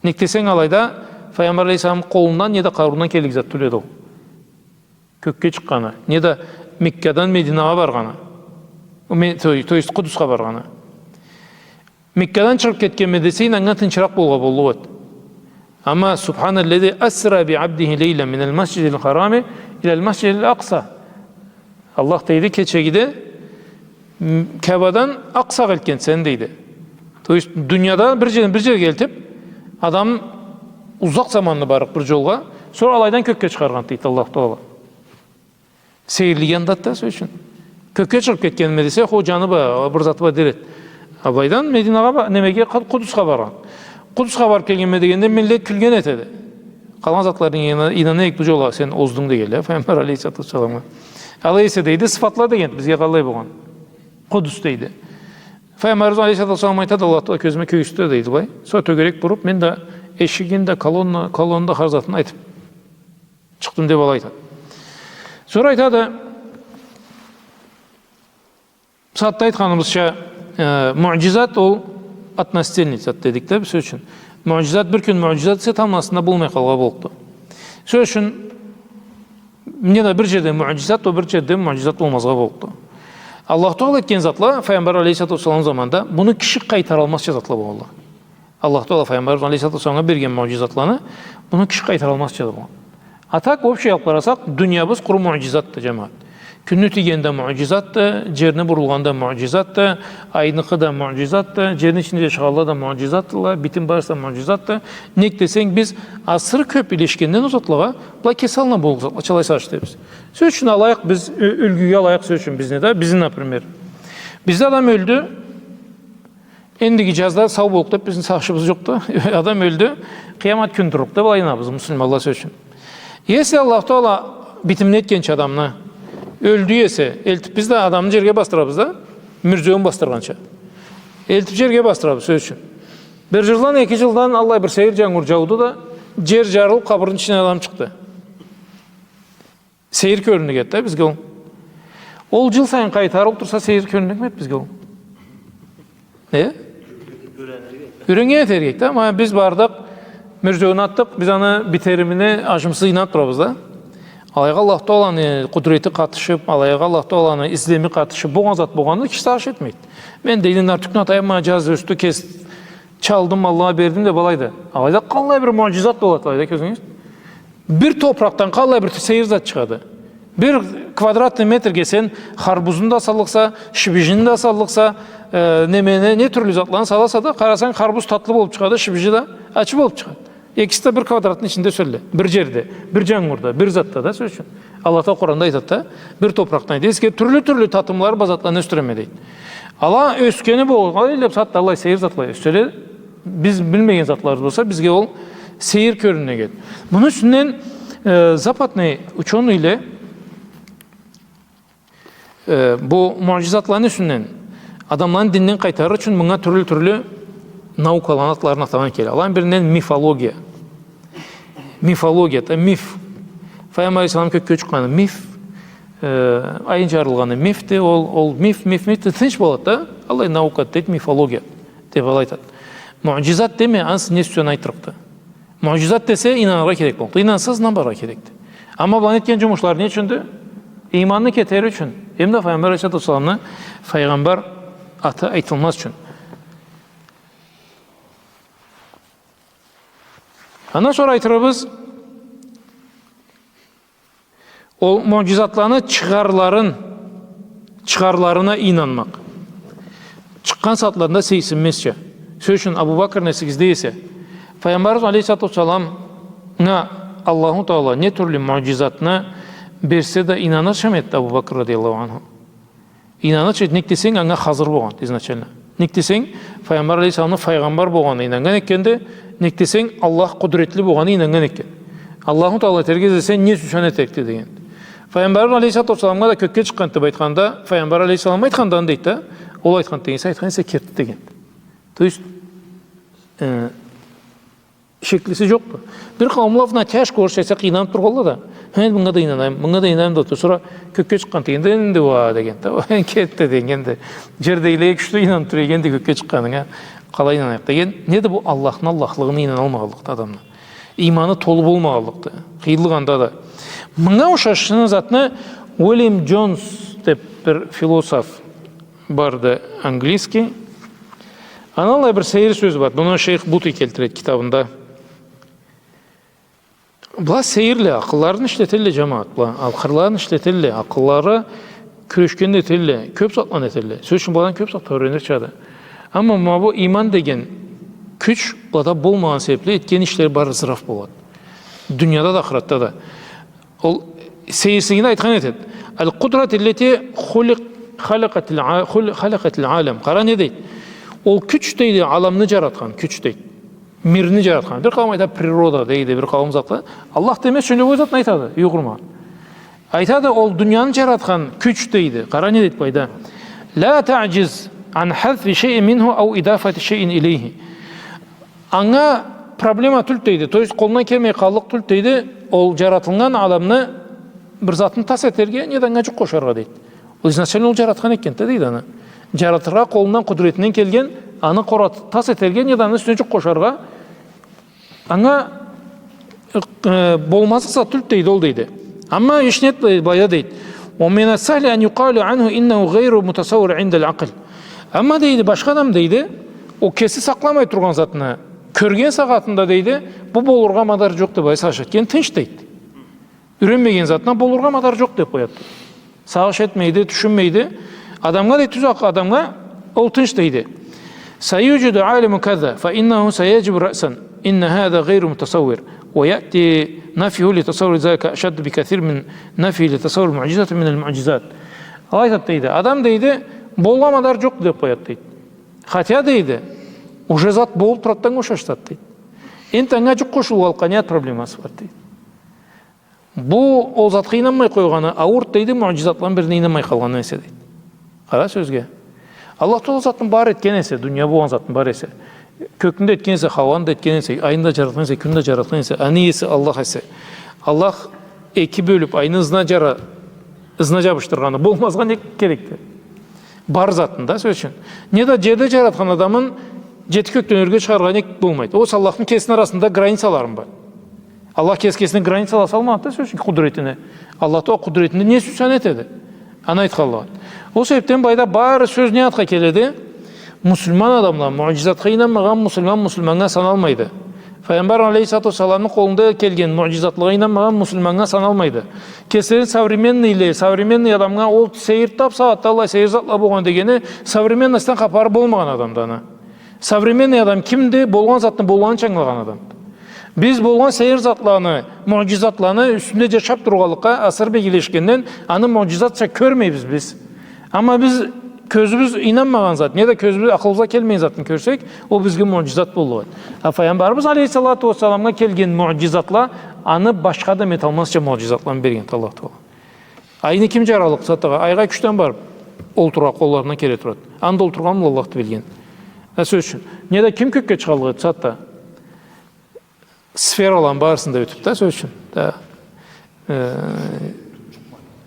Нек десенг, алайда Файгъамбар алейхиссалам къолундан неда къарыуундан келлик зат тюл эди ол. Кёкге чыкъгъаны, неда Меккадан Мединагъа баргъаны. Ме-, то, то есть Къудусха баргъаны. Меккадан чыгъып кетгенме десе, ийнаннган тынчыракъ болургъа боллукъ эди. Амма «سبحان الذي أسرى بعبده ليلا من المسجد الحرام إلى المسجد الأقصى». Аллах дейди, кечегиде, м, Каабадан Акъсагъа элтген сени дейди. То есть дунияда бир джерден бир джерге элтип, адам узакъ заманны барыкъ бир джолгъа, сора алайдан кёкге чыгъаргъан дейди Аллаху Тагъала. Сейирлиги анда да, сёз ючюн. Кёкге чыгъып кетгенме десе, хо, джаны бла, бир заты бла дер эди. Алайдан Мединагъа ба-, немеге, Къу-, Къудусха баргъан. Къудусха барып келгенме дегенде, миллет кюлген этеди. Къалгъан затларына ийнана-, ийнана эдик, бу джол а сен оздунг дегенле, Файгъамбар алейхиссалату уассаламгъа. Алай эсе дейди, сыфатла деген, бизге къаллай болгъан. Къудус дейди. Файгъамбарыбыз алейхиссалату уассалам айтады, Аллах Тагъала кёзюме кёк юсю дейди былай. Сора тёгерек буруп, мен да эшигин да, колонна, колонна да хар затын айтып чыкъдым деп алай айтады. Сора айтады, сагъатда айтханыбызча, э, муъджизат ол относительный зат дедик да, сёз ючюн. Муъджизат, бир кюн муъджизат эсе, тамбласында болмай къалгъан боллукъду. Сёз ючюн, неда бир джерде муъджизат, ол бир джерде муъджизат болмазгъа боллукъду. Аллаху Тагъала этген затла Файгъамбар алейхиссалату уассалам заманда муну киши къайтаралмазча затла болгъанла. Аллаху Тагъала Файгъамбарыбыз алейхиссалату уассаламгъа берген муъджизатланы муну киши къайтаралмазча да болгъан. А так, общий алып къарасакъ, дуниябыз къуру муъджизатды, джамагъат. Кюнню тийгени да муъджизатды, джерни бурулгъаны да муъджизатды, айныкъы да муъджизатды, джерни ичинде джашагъанла да муъджизатдыла, битим барысы да муъджизатды. Нек десенг, биз асыры кёп илешгенден ол затлагъа, былай кеси аллына боллукъ затлача алай сагъыш этебиз. Сёз ючюн алайыкъ, биз ю-, юлгюге алайыкъ, сёз ючюн, бизни да, бизни, например. Бизде адам ёлдю, эндиги джазда сау боллукъ деп бизни сагъышыбыз джокъду. Адам ёлдю, къыямат кюн турлукъ деп алай ийнанабыз, муслиманла, сёз ючюн. Если Аллаху Тагъала битимни этгенча адамны ёлдю эсе, элтип биз да адамны джерге басдырабыз да, мюрзеуюн басдыргъанча. Элтип джерге басдырабыз, сёз ючюн. Бир джылдан, эки джылдан аллай бир сейир джангур джауду да, джер джарылып, къабырны ичинден адам чыкъды. Сейир кёрюннген эди да бизге ол. Ол джыл сайын къайтарылып турса, сейир кёрюннген эди бизге ол. Э? Юреннген этерге керекди да. Ма биз бардыкъ, мюрзеуюн атдыкъ, биз аны битерине ачыусуз ийнанып турабыз да. Алайгъа Аллаху Тагъаланы къудрети къатышып, алайгъа Аллаху Тагъаланы излеми къатышып, болгъан зат болгъанды, киши сагъыш этмейди. Мен, дейди, нартюхню атайым, ма джаз ёсдю, кес-, чалдым, Аллахха бердим деп алайды. Алайда къаллай бир муъджизат болады, алайда, кёзюгюз. Бир топуракъдан къаллай бир сейир зат чыгъады. Бир квадратный метрге сен харбузну да саллыкъса, шибижини да саллыкъса, э, немени, не тюрлю затланы саласа да, къарасанг, харбуз татлы болуп чыгъады, шибижи да ачы болуп чыгъады. Экиси да бир квадратны ичинде ёселле. Бир джерде, бир джангурда, бир затда да, сёз ючюн. Аллах Тагъала Къуранда айтады да, бир топуракъдан, дейди, сизге тюрлю-тюрлю татымлары бар затланы ёсдюреме, дейди. Ала ёсгени болгъанлай, бусагъатда аллай сейир затла ёсселе, биз билмеген затларыбыз болса, бизге ол сейир кёрюннеди. Муну юсюнден, э, западный учёныйле, э, бу муъджизатланы юсюнден адамланы динден къайтарыр ючюн мынга тюрлю-тюрлю наукаланы атларын атагъан келе. Аланы биринден мифология. Мифология, да, миф. Файгъамбар алейхиссалам кёкге чыкъгъаны миф, э, айны джарылгъаны мифди, ол, ол миф, миф, миф, тынч болады да, аллай наука дейди, мифология деп алай айтады. Муъджизат деме, ансы не сёзню айтырыкъды. Муъджизат десе, ийнаныргъа керек боллукъду. Ийнансыз, ийнанмаргъа керекди. Амма буланы этген джумушлары не ючюндю? Ийманны кетерир ючюн. Эм да Файгъамбар алейхиссалату уассаламны файгъамбар аты айтылмаз ючюн. Андан сора айтырыбыз, ол муъджизатланы чыгъарларын, чыгъарларына ийнанмакъ. Чыкъгъан сагъатларында сейирсинмезча. Сёз ючюн, Абу Бакрны эсигизде эсе, Файгъамбарыбыз алейхиссалату уассаламгъа Аллаху Тагъала не тюрлю муъджизатны берсе да, ийнанырчамы эди Абу Бакр радияллаху анху? Ийнанырча эди, нек десенг, анга хазыр болгъанды изначально. Нек десенг, Файгъамбар алейхиссаламны файгъамбар болгъанына ийнаннган экенди, нек десенг, Аллах къудретли болгъанына ийнаннган экен. Аллаху Тагъала этерге излесе, не сюйсе этерикди дегенди. Файгъамбар алейхиссалату уассаламгъа да кёкге чыкъгъанды деп айтханда, Файгъамбар алейхиссалам айтханды аны дейди да, ол айтханды деген эсе, айтхан эсе, кертди дегенди. То есть, э, шеклиси джокъду. Бир къауумла в натяжку, орусча айтсакъ, къыйналып тургъанла да, хе, мынга да ийнанайым, мынга да ийнанайым деп турса, сора кёкге чыкъгъанды дегенде, энди уа дегенди да, кетди дегенди. Джердегиле кючлю ийнанып тура эди кёкге чыкъгъанынга, къалай ийнанайыкъ деген. Неди бу? Аллахны Аллахлыгъына ийнаналмагъанлыкъды адамны. Ийманы толу болмагъанлыкъды. Къыйынлыкъ анда да. Мынга ушаш затны Уильям Джонс деп бир философ барды, английский. Аны аллай бир сейир сёзю бар. Муну шейх Бути келтиреди китабында. Была сейирле, акъылларын ишлетелле, джамагъат, была, акъылларын ишлетелле, акъыллары кюрешген да этелле, кёп затланы этелле. Сёз ючюн, быладан кёп затла юренирчады. Амма ма бу ийман деген кюч былада болмагъан себепли этген ишлери бары зыраф болады. Дунияда да, ахыратда да. Ол сейирсине айтхан этеди. القدرة التي خلق، خلقت الع-، خل-، خلقت العالم. Къара, не дейди? Ол кюч дейди, аламны джаратхан кюч дейди. Мирни джаратхан. Бир къауум айтады, природа дейди, бир къауум затла. Аллах демез ючюн, любой затны айтады, юйгурмагъан. Айтады, ол дунияны джаратхан кюч дейди. Къара, не дейди былайда? لا تعجز عن حذف شيء منه أو إضافة شيء إليه. Анга проблема тюлдю дейди. То есть, къолундан келмей къаллыкъ тюлдю дейди, ол джаратылгъан аламны бир затын тас этерге, неда анга джукъ къошаргъа дейди. Ол изначально ол джаратхан экенди да дейди аны. Джаратыргъа къолундан, къудуретинден келген, аны къорат-, тас этерге, неда аны юсюне джукъ къошаргъа, анга, э, болмазлыкъ зат тюлдю дейди ол дейди. Амма ишни эт-, былайда дейди. ومن السهل أن يقال عنه إنه غير متصور عند العقل. Амма дейди, башха адам дейди, ол кеси сакъламай тургъан затны кёрген сагъатында дейди, бу болургъа мадар джокъ деп айтса, ашат. Кеси тынч дейди. Юренмеген затына болургъа мадар джокъ деп къояды. Сагъыш этмейди, тюшюнмейди. Адамгъа дейди, тюз акъ-, адамгъа ол тынч дейди. سيوجد عالم كذا، فإنه سيجب رأسا إن هذا غير متصور، ويأتي نفيه لتصور ذلك أشد بكثير من نفيه لتصور معجزة من المعجزات. Алай айтады дейди. Адам дейди, болургъа мадар джокъ деп къояды дейди. Хотя дейди, уже зат болуп турады да, анга ушаш зат дейди. Энди анга джукъ къошулуп алгъан не проблемасы бар дейди. Бу ол затха ийнанмай къойгъаны ауур дейди, муъджизатланы бирине ийнанмай къалгъандан эсе дейди. Къара сёзге. Аллах Тагъала ол затны бар этген эсе, дуния болгъан затны бар эсе, кёкню да этген эсе, хауаны да этген эсе, айны да джаратхан эсе, кюнню да джаратхан эсе, аны иеси Аллах эсе, Аллах эки бёлюп, айны ызына джара-, ызына джабышдыргъаны болмазгъа не керекди? Бар затны да, сёз ючюн. Неда джерде джаратхан адамын джети кёкден ёрге чыгъаргъа нек болмайды? Ол Аллахны кесини арасында границаларын бар. Аллах кеси кесине границала салмагъанды да, сёз ючюн, къудуретине. Аллах Тагъала къудуретинде не сюйсе аны этеди. Аны айтханлай. Ол себепден былайда бары сёз не затха келеди? Муслиман адамла, муъджизатха ийнанмагъан муслиман муслиманнга саналмайды. Файгъамбар алейхиссалату уассаламны къолунда келген муъджизатлагъа ийнанмагъан муслиманнга саналмайды. Кеслерин современныйле, современный адамгъа ол сейир, тап сагъатда аллай сейир затла болгъан дегени, современностьдан хапары болмагъан адамды аны. Современный адам кимди? Болгъан затны болгъанынча ангылагъан адамды. Биз болгъан сейир затланы, муъджизатланы юсюнде джашап тургъанлыкъгъа, асыр бегилешгенден, аны муъджизатча кёрмейбиз биз. Амма биз кёзюбюз ийнанмагъан зат, неда кёзюбюз, акъылыбызгъа келмеген затны кёрсек, ол бизге муъджизат боллукъ эди. А Файгъамбарыбыз алейхиссалату уассаламгъа келген муъджизатла, аны башха адам эталмазча муъджизатланы берген Аллаху Тагъала. Айны ким джараллыкъ сатагъа? Айгъа кючден барыб олтурургъа къолларындан келе турады. Анда олтургъанмыла Аллахды билген. Э, сёз ючюн. Неда ким кёкге чыгъаллыкъ эди сатда? Сфераланы барысын да ётюб да, сёз ючюн. Да. Э,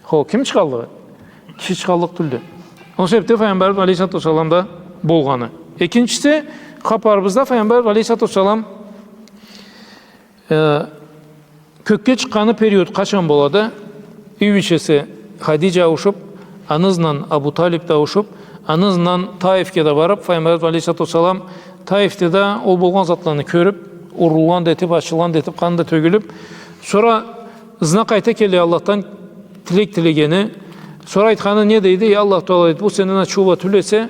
хо, ким чыгъаллыкъ эди? Киши чыгъаллыкъ тюлдю. Ол себебден Файгъамбарыбыз алейхиссалату уассаламда болгъаны. Экинчиси, хапарыбызда Файгъамбарыбыз алейхиссалату уассалам Э, кёкге чыкъгъаны период къачан болады? Юй бийчеси Хадиджа ауушуб, аны ызындан Абу Талиб да ауушуб, аны ызындан Таифге да барыб, Файгъамбарыбыз алейхиссалату уассалам Таифде да ол болгъан затланы кёрюб, урулгъан да этиб, ачылгъан да этиб, къан да тёгюлюб, сора ызына къайта келе Аллахдан тилек тилегени, сора айтханы не дейди? Я Аллах Тагъала, дейди, бу сенден ачыула тюл эсе,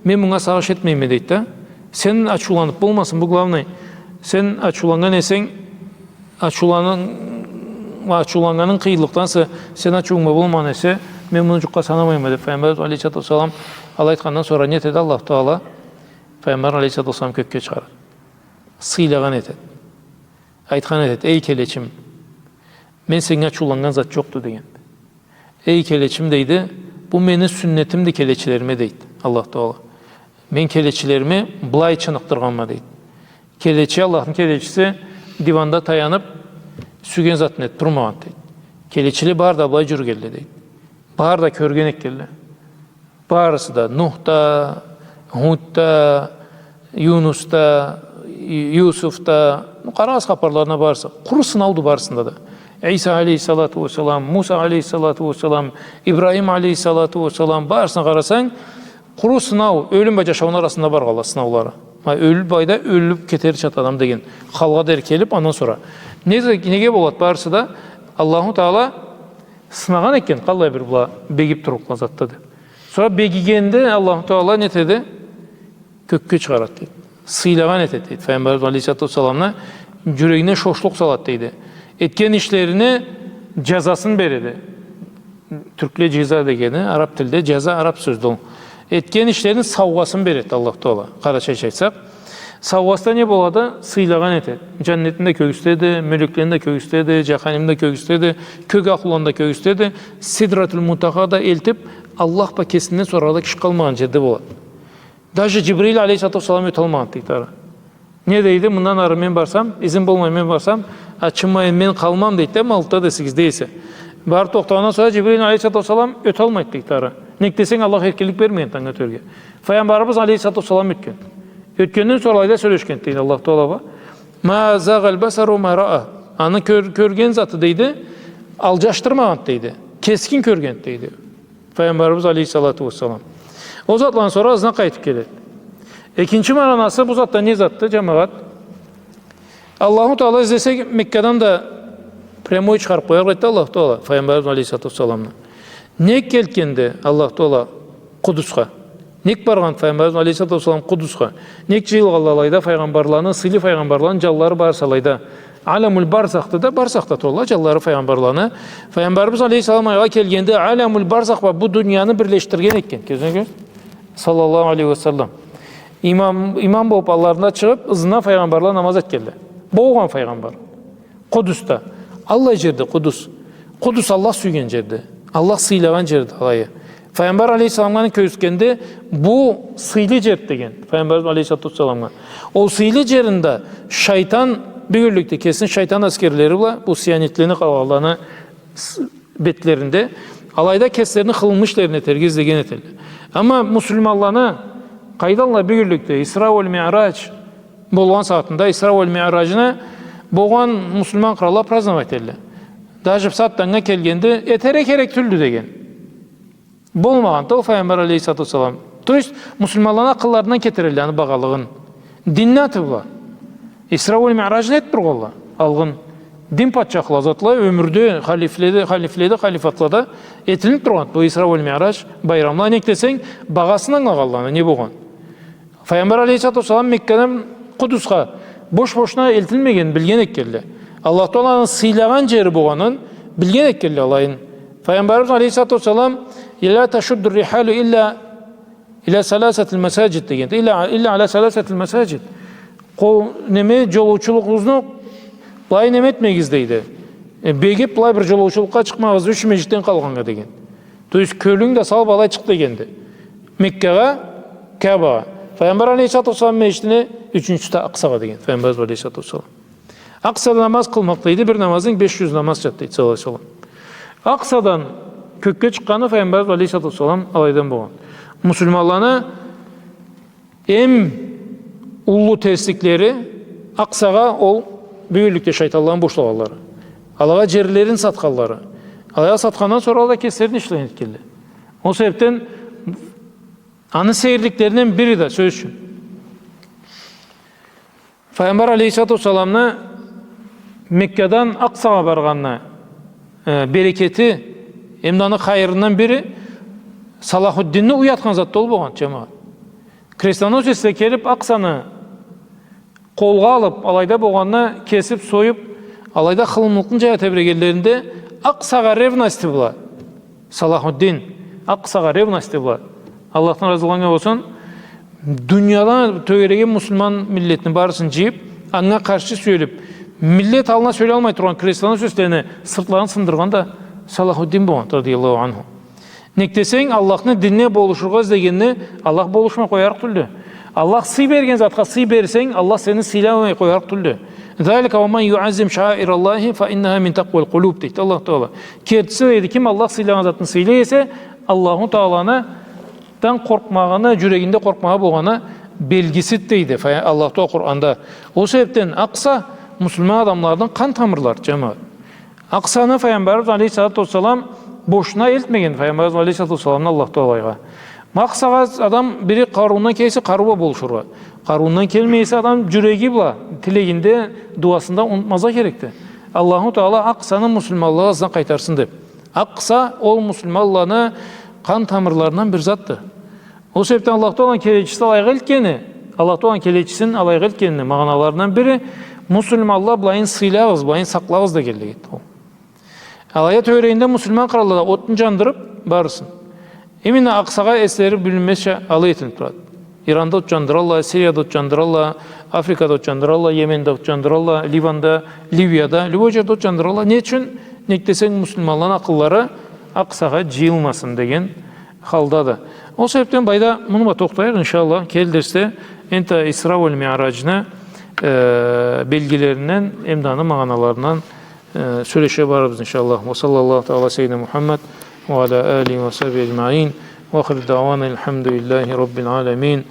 мен мынга сагъыш этмейме, дейди да. Сен ачыуланыб болмасын, бу главный. Сен ачыуланнган эсенг, ачыуланнганынг, ачыуланнганынг къыйынлыкъданса, сен ачыуунг бла болмагъан эсе, мен муну джукъгъа санамайма, деб, Файгъамбарыбыз алейхиссалату уассалам алай айтхандан сора не этеди Аллаху Тагъала? Файгъамбар алейхиссалату уассалам кёкге чыгъарады. Сыйлагъан этеди. Айтхан этеди: «Эй келечим, мен сеннге ачыуланнган зат джокъду», — деген. «Эй келечим, — дейди, — бу мени сюннетимди келечилериме», — дейди Аллах Тагъала. «Мен келечилериме былай чыныкъдыргъанма», — дейди. Келечи, Аллахны келечиси диванда таяныб, сюйген затын этиб турмагъан, дейди. Келечиле бары да былай джюрюгенле, дейди. Бары да кёрген этгенле. Барысы да, Нух да, Худ да, Юнус да, Ю-, Юсуф да, ну, къарагъыз хапарларына барысы. Къуру сынауду барысында да. Иса алейхиссалату уассалам, Муса алейхиссалату уассалам, Ибрахим алейхиссалату уассалам, барысына къарасанг, къуру сынау, ёлюм бла джашауну арасында баргъанла сынаулары. Ма, ёлюб, былайда ёлюб кетерчады адам деген халгъа дери келиб, андан сора. Не, неге болады барысы да? Аллаху Тагъала сынагъан экен, къаллай бир была бегиб турлукъла затды деб. Сора бегигенде Аллаху Тагъала не этеди? Кёкге чыгъарады, дейди. Сыйлагъан этеди, дейди. Файгъамбарыбыз алейхиссалату уассаламны джюрегине шошлукъ салады, дейди. Этген ишлерине джазасын береди. Тюркле джаза дегени, араб тилде, джаза араб сёздю ол. Этген ишлерини саугъасын береди Аллаху Тагъала, къарачайча айтсакъ. Саугъасы да не болады? Сыйлагъан этеди. Джаннетни да кёргюзтеди, мёлеклени да кёргюзтеди, джаханимни да кёргюзтеди, кёк ахлуланы да кёргюзтеди. Сидратул Мунтахада элтиб, Аллах бла кесинден сорагъанлай киши къалмагъан джерде болады. Даже Джибрил алейхиссалату уассалам ёталмагъан, дейди, ары. Не дейди? Мындан ары мен барсам, изин болмай мен барсам, ачынмайын мен къалмам, дейди да, ма алтда да, сегизде эсе. Барыб тохтагъандан сора Джибрил алейхиссалату уассалам ёталмайды, дейди, ары. Нек десенг, Аллах эркинлик бермеген анга ётерге. Файгъамбарыбыз алейхиссалату уассалам ётген. Ётгенден сора алайда сёлешген, дейди, Аллах Тагъала бла. «Ма загъал басару ма раа». Аны кёр-, кёрген заты, дейди, алджашдырмагъан, дейди. Кескин кёрген, дейди. Файгъамбарыбыз алейхиссалату уассалам. Ол затланы сора ызына къайтыб келеди. Экинчи магъанасы бу затда не затды, джамагъат? Аллаху Тагъала излесе, Меккадан да прямой чыгъарыб къоярыкъды Аллаху Тагъала Файгъамбарыбыз алейхиссалату уассаламны. Нек элтгенди Аллаху Тагъала Къудусха? Нек баргъан Файгъамбарыбыз алейхиссалату уассалам Къудусха? Нек джыйылгъанла алайда файгъамбарланы, сыйлы файгъамбарланы джанлары барысы алайда? Аламул барзахды да, барзахда туралла джанлары файгъамбарланы. Файгъамбарыбыз алейхиссалам айгъа келгенде, аламул барзах бла бу дунияны бирлешдирген экен. Кёзюне кёз. Саллаллаху алейхи ва саллам. Имам, имам болуб алларында чыгъыб, ызына файгъамбарла намаз этгенле. Болгъан файгъамбар. Къудусда. Аллай джерди Къудус. Къудус Аллах сюйген джерди. Аллах сыйлагъан джерди алайы. Файгъамбар алейхиссаламгъа аны кёргюзтгенде, бу сыйлы джерди деген. Файгъамбар алейхиссалату уассаламгъа. Ол сыйлы джеринде шайтан, бюгюнлюкде кесин шайтан аскерлери бла, бу сионистлени къалгъанланы с-, бетлеринде, алайда кеслерини хылымылы ишлерин этерге излеген этелле. Амма муслиманланы къайдалла бюгюнлюкде Исра уаль Миърадж болгъан сагъатында Исра уаль Миъраджны болгъан муслиман къралла праздновать этелле. Даже бусагъатда анга келгенде, этерге керек тюлдю деген. Болмагъанды ол Файгъамбар алейхиссалату уассалам. То есть, муслиманланы акъылларындан кетирелле аны багъалыгъын. Динни аты бла. Исра уаль Миъражны этиб тургъанла. Алгъын дин патчахла, затла, ёмюрде, халифледе, халифледе, халифатлада этилиб тургъан бу Исра уаль Миъраж байрамла. Нек десенг, багъасын ангылагъанла, не болгъан. Файгъамбар алейхиссалату уассалам Меккадан Къудусха бош-бошуна элтилмеген, билген этгенле. Аллах Тааланы сыйлагъан джери болгъанын билген этгенле алайын. Файгъамбарыбыз алейхиссалату уассалам: «Ла ташудду рихалу илля иля саласатиль масаджид» дегенди. Илля, илля аля саласатиль масаджид. Къол, неме, джолоучулугъугъузну былай неме этмегиз, дейди. Э, бегиб былай бир джолоучулукъгъа чыкъмагъыз юч межгитден къалгъаннга деген. То есть кёлюнг да салыб алай чыкъ дегенди. Меккагъа, Каабагъа. Файгъамбар алейхиссалату уассалам межгитине, ючюнчюсю да Акъсагъа деген. Файгъамбарыбыз алейхиссалату уассалам. Акъсада намаз къылмакъ, дейди, бир намазынг беш джюз намаз чат, дейди, саллаллаху алейхи ва саллам. Акъсадан кёкге чыкъгъаны Файгъамбарыбыз алейхиссалату уассалам алайдан болгъан. Муслиманланы эм уллу терсликлери Акъсагъа ол бюгюнлюкде шайтанланы бошлагъанлары. Алагъа джерлерин сатханлары. Алагъа сатхандан сора ала да кеслерини ишлерин этгенле. Ол себебден аны сейирликлеринден бири да, сёз ючюн, Файгъамбар алейхиссалату уассаламны Меккадан Акъсагъа баргъанына, э, берекети, эм да аны хайырындан бири Салахуддинни уятхан зат да ол болгъан, джамагъат. Крестоносецле келиб Акъсаны къолгъа алыб, алайда болгъанны кесиб, союб, алайда хылымылыкъны джая тебрегенлеринде, Акъсагъа ревности бла, Салахуддин, Акъсагъа ревности бла, Аллахдан разы болгъан болсун, дунияда тёгерегин муслиман миллетни барысын джыйыб, анга къаршы сюелиб, миллет аллына сёлеялмай тургъан крестоносецлени сыртларын сындыргъан да Салахуддин болгъан, радияллаху анху. Нек десенг, Аллахны динине болушургъа излегенни Аллах болушмай къоярыкъ тюлдю. Аллах сый берген затха сый берсенг, Аллах сени сыйламай къоярыкъ тюлдю. «Залика ва ман юаззим шаираллахи фа иннаха мин такъваль къулюб», дейди Аллах Таала. Кертиси, дейди, ким Аллах сыйлагъан затны сыйлай эсе, Аллаху Тааланы дан къоркъмагъыны, джюрегинде къоркъмагъы болгъаны белгисиди, дейди Фа-, Аллах Таала Къуранда. Ол себебден Акъса муслиман адамланы къан тамырлары, джамагъат. Акъсаны Файгъамбарыбыз алейхиссалату уассалам бошуна элтмеген, Файгъамбарыбыз алейхиссалату уассаламны Аллах Таала алайгъа. Акъсагъа адам бири къарыуундан келсе, къарыу бла болушургъа. Къарыуундан келмей эсе, адам джюреги бла, тилегинде, дуасында унутмазгъа керекди. Аллаху Таала Акъсаны муслиманлагъа ызына къайтарсын деб. Акъса ол муслиманланы къан тамырларындан бир затды. Ол себебден Аллах Тааланы келечиси алайгъа элтгени, Аллах Тааланы келечисин алайгъа элтгенини магъаналарындан бири, муслиманла, былайын сыйлагъыз, былайын сакълагъыз дегенликди ол. Алайда тёгерегинде муслиман къраллада отну джандырыб барысын. Именно Акъсагъа эслери билинмезча алай этилиб турады. Иранда от джандыралла, Сирияда от джандыралла, Африкада от джандыралла, Йеменде от джандыралла, Ливанда, Ливияда, любой джерде от джандыралла. Не ючюн? Нек десенг, муслиманланы акъыллары Акъсагъа джыйылмасын деген халдады. Ол себебден былайда муну бла тохтайыкъ, иншаллах. Келир дерсде энтда Исра уаль Миъражны, э, белгилеринден, эм да аны магъаналарындан, э, сёлеше барырбыз, иншаллах. Ва саллаллаху таала ала сайидина Мухаммад ва аля алихи ва сахбихи аджмаин. Ва ахиру даъвана алхамдулиллахи раббиль алямин.